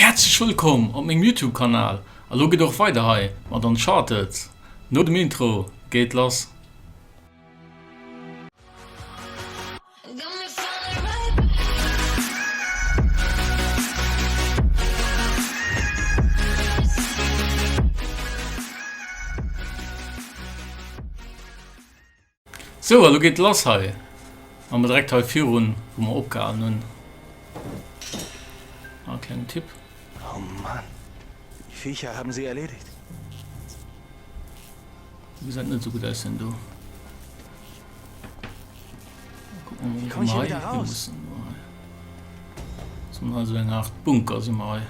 Häerzlech wëllkomm op mengem Youtube Kanal a lo geet och weider hei mat Uncharted. No dem Intro geet lass. Sou, a lo geet lass hei. Maache mer direkt hei virun, wou mer opgehalen hunn. Ah, klengen Tipp. Oh Mann, die Viecher haben sie erledigt. Gesäit net esou gutt aus den do. Kucken mer mol, wou mer hei hi mussen. Sinn hei esou eng Art Bunker si mer hei.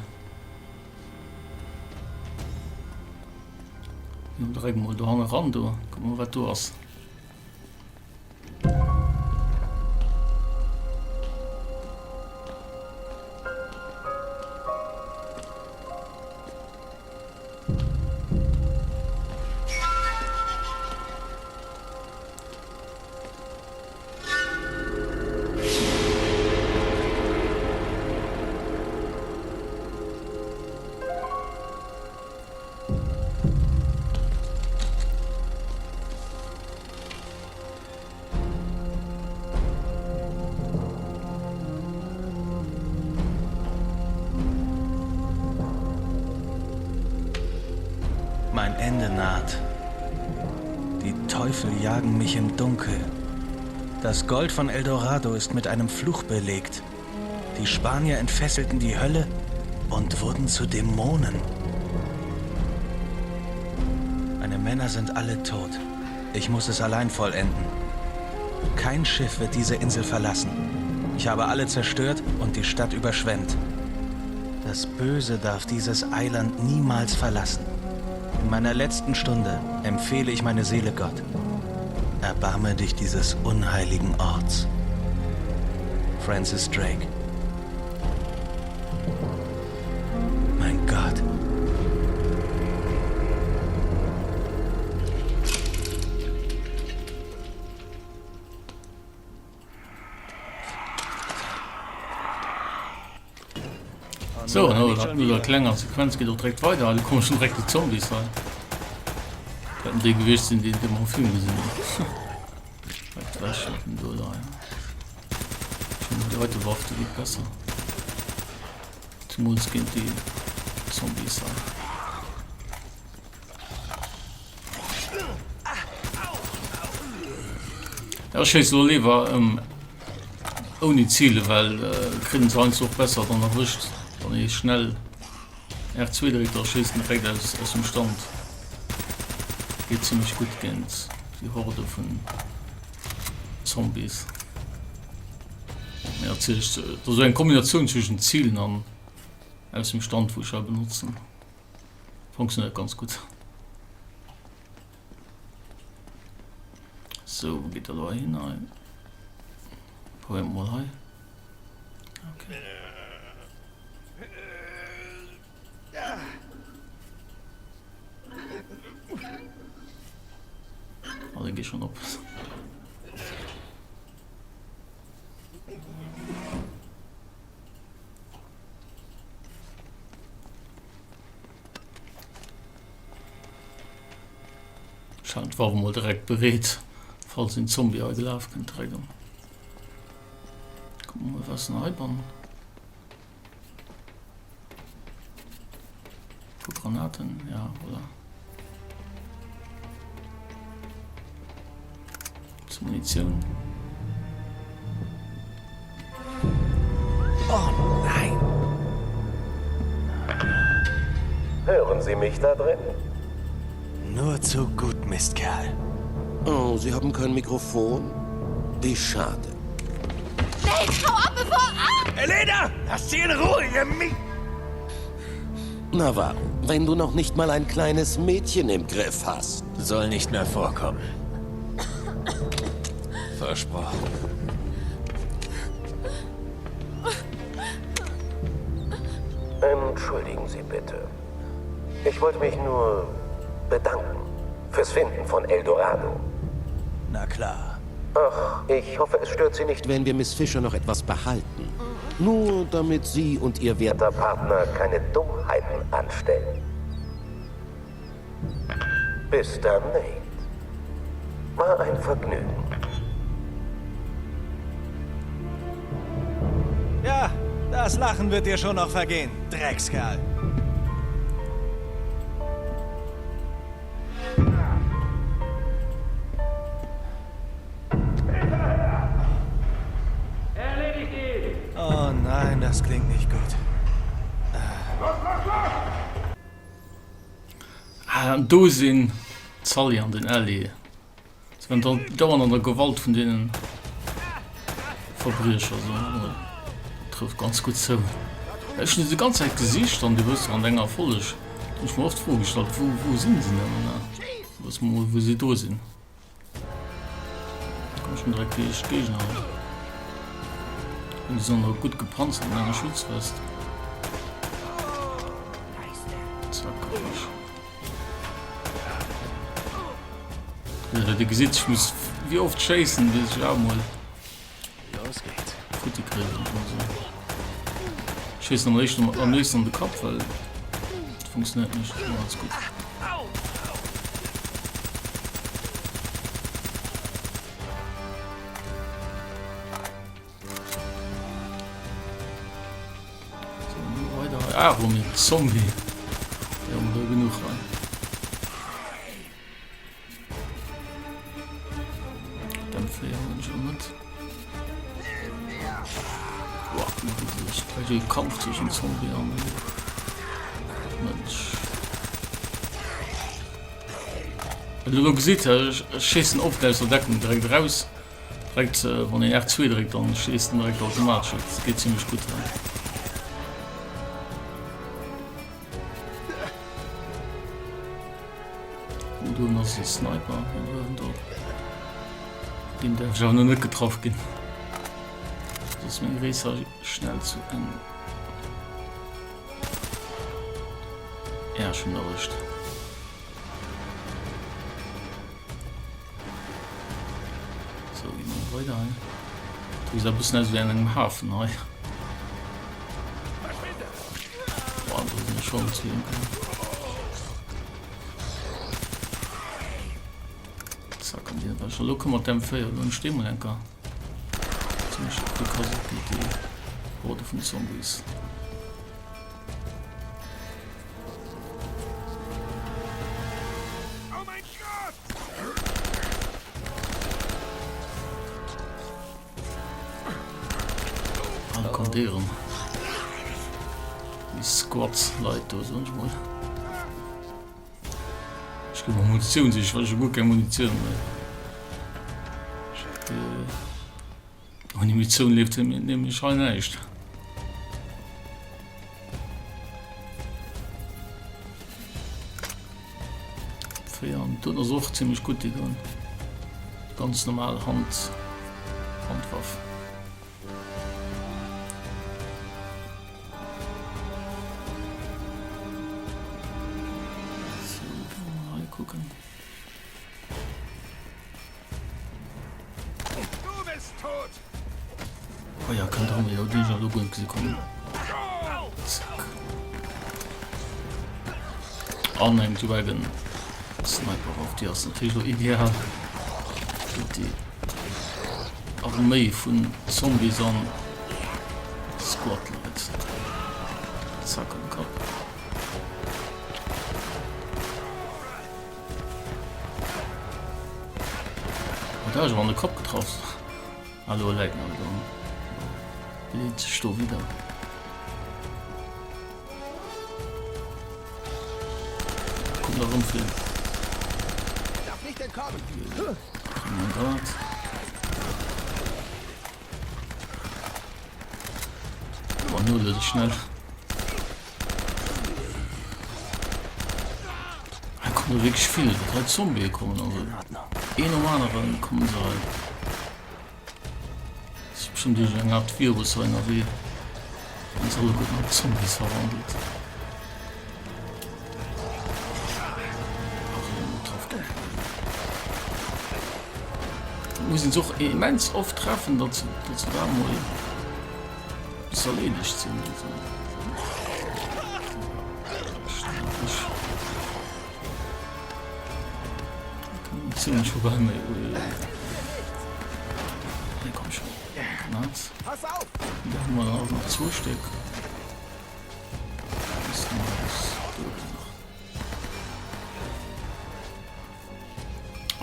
Direkt mol do hanne ran do. Kucke mol wat do ass. Mein Ende naht. Die Teufel jagen mich im Dunkel. Das Gold von El Dorado ist mit einem Fluch belegt. Die Spanier entfesselten die Hölle und wurden zu Dämonen. Meine Männer sind alle tot. Ich muss es allein vollenden. Kein Schiff wird diese Insel verlassen. Ich habe alle zerstört und die Stadt überschwemmt. Das Böse darf dieses Eiland niemals verlassen. In meiner letzten Stunde empfehle ich meine Seele Gott. Erbarme dich dieses unheiligen Orts. Francis Drake. Mein Gott. So, no der klenger Sequenz geet och direkt weider. Do komme schon direkt déi Zombies hei. Wäerten déi gewiescht sinn, déi déi mer am Film gesinn hunn. Direkt ewech mat dem do da, ja. Schon déi heite Waff, déi geet besser. Zumools géint déi Zombies hei. Ja, ech schéisse lo léiwer ähm, ouni Zile, well äh, kritt en se heiansdo och besser dann erwëscht, wann ee schnell R2 dréckt, da schéisst en direkt aus, aus dem Stand. Geet zimmlech gutt géint déi Horde vun Zombies. Mee natierlech, dat ass esou eng Kombinatioun zwëschen Zilen an aus dem Stand, wou ech hei benotzen. Funktioniert ganz gutt. So, wo geht der da hin? Probieren wir mal hei. Okay. Oh, den geht schon op. Ech halen d'Waff emol direkt bereet, falls een Zombie hei gelaf kënnt. Direkt um. Kucken mer mol, was denn heibannen. Puer Granaten, ja, voilà. Zu Munitioun. Oh nein! Hören Sie mich da drin? Nur zu gut, Mistkerl. Oh, Sie haben kein Mikrofon? Wie schade. Nate, hau ab, bevor... Ah! Elena, lass sie in Ruhe, ihr Mi... Na warum, wenn du noch nicht mal ein kleines Mädchen im Griff hast. Soll nicht mehr vorkommen. Versprochen. Entschuldigen Sie bitte. Ich wollte mich nur bedanken fürs Finden von El Dorado. Na klar. Ach, ich hoffe, es stört Sie nicht, wenn wir Miss Fischer noch etwas behalten. Nur damit Sie und Ihr werter Partner keine Dummheiten anstellen. Bis dann, Nate. War ein Vergnügen. Ja, das Lachen wird dir schon noch vergehen, Dreckskerl. Oh nein, das klingt nicht gut. Ah, an do sinn d'Sully an den Ellie. Se waren dann dauernd an der Gewalt vun deenen Verbriecher. So, trifft ganz gut zou. Ech hunn se déi ganz Zäit gesicht an du hues an enger Folleg hunn ech mer oft d'Fro gestallt, wou, wou sinn se nëmmen? Wësse mer mol, wou se do sinn. Komm schon direkt déi éischt Géigner hei. Und die sind noch gut gepanzert mit enger Schutzwest. Zack, Arsch. Ja, dir gesitt, ich muss wie oft schéissen, bis ich auch mal Los geht's. Futti kriegen oder so. Ich schieße am léifsten am léifsten an de Kapp, well das funktioniert nicht immer ganz gut. So, nur weiter. Ah, rum, Zombie. Ja, haben wir genug rein. Dämpfer hunn ech och net. Boah, gleich e Kampf zwischen Zombie an Mënsch. Wenn du lo gesitt, ech schéissen oft aus der Deckung direkt raus. Direkt äh, wann een R2 dréckt, dann schéisst en direkt automatesch. Dat geet ziemlech gutt. Oh, do ass e Sniper do. Den därf ech awer nach net getraff ginn. Soss meng Rees hei schnell zu Enn. Ja, ech hunn erwëscht. So, gi mer weider hei. Do gesäit e bëssen aus wéi an engem Hafen hei. Boah, do sinn schon zu Zack, an den war schon. Lo kommen wir dem 4 dann stehen wir enker. Ziemlich gekaselt mit die Horde von Zombies. Ah, kommt der rum. Die Squads Leit do soen ech mol. Ech gi mol Munitioun sichen, well ech hu guer keng Munitioun méi. Ouni Munitioun leeft hei nämlech hei näischt. Féier an do ass och zimmlech gutt déi doen. Ganz normal Hand Handwaff. So, mal gucken. Du bist tot! Oh ja, kann darum ja den Jalo gut gesehen kommen. Zack. An eng Dragon Sniper auf die ass natürlich lo ideal fir déi Arméi vun Zombies an Squad Leit. Zack an den Kapp. Oh, da hab ich aber an den Kopf getroffen. Hallo, läit nach do. Leet sech do wieder. Kommt da rum viel. Darf nicht entkommen. Oh mein Gott. Boah, nur das schnell. Da kommen wirklich viele. Drei Zombie kommen also. Een nom aneren kommen se hei. Ass bestimmt duerch eng Art Virus hei ënnerwee. An se alleguerten an Zombies verwandelt. Muss een se och immens oft treffen, datt se, datt se da mol. misst erleedegt sinn. Also. Ziemlich vorbei, méi. Nee, komm schon. Granat. Pass auf! Da haben wir auch noch zwei Stück.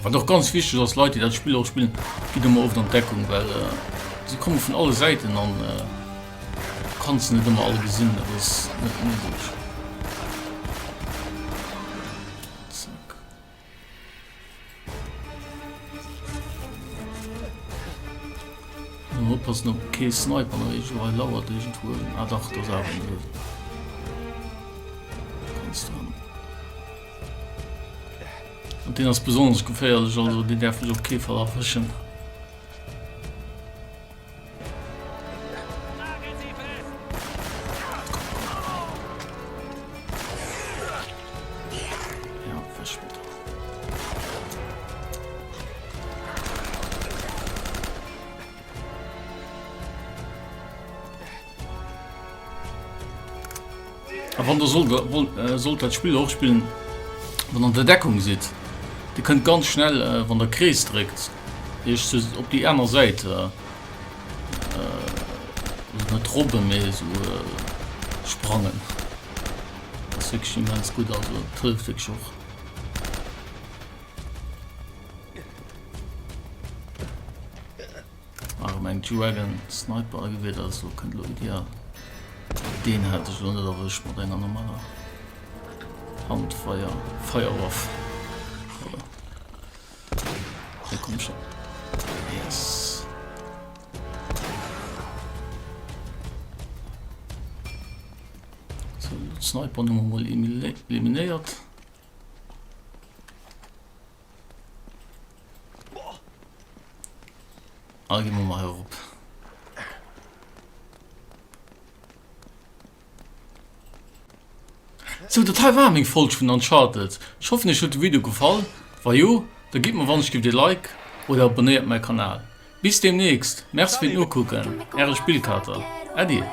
Wat och ganz wichteg ass, Leit déi dat Spill och spillen, gitt ëmmer oft an d'Deckung, well se komme vun alle Säiten an du kanns se net ëmmer all gesinn, dat ass net méiglech. Zack. Mol oppassen op kee Sniper nach iergendwou hei lauert iergendwou. Ah dach, do ass awer en uewen. Ganz dran. An deen ass besonnesch geféierlech, also deen däerf mech op kee Fall erwëschen. Ja, wäsch mit. A wann der sollt, wollt, äh, sollt dat Spill och spillen, wann an der Deckung sidd, Dir kënnt ganz schnell, äh, wann der Krees dréckt, Iech zu, op déi aner Säit, äh, äh, net robben, mee esou äh, sprangen. Dat ass wierklech immens gutt, also dat hëlleft wierklech och. Erem eng Dragon Sniper Gewier, dat ass lo kënnt lo ideal. Deen hat ech lo net erwëscht mat enger normaler Handfeier Feierwaff. Voilà. Hey, komm schon. Yes. So, Sniper hu mer mol eliminéiert. Ah, gehen wir mal erop. Sou, dat hei war meng Folg vun Uncharted. Ech hoffen iech huet de Video gefall. Wa jo, da gitt mer wann ech giff ee Like oder abonnéiert mäi Kanal. Bis demnächst, merci fir d'Nokucken, äre Spillkater. Äddi.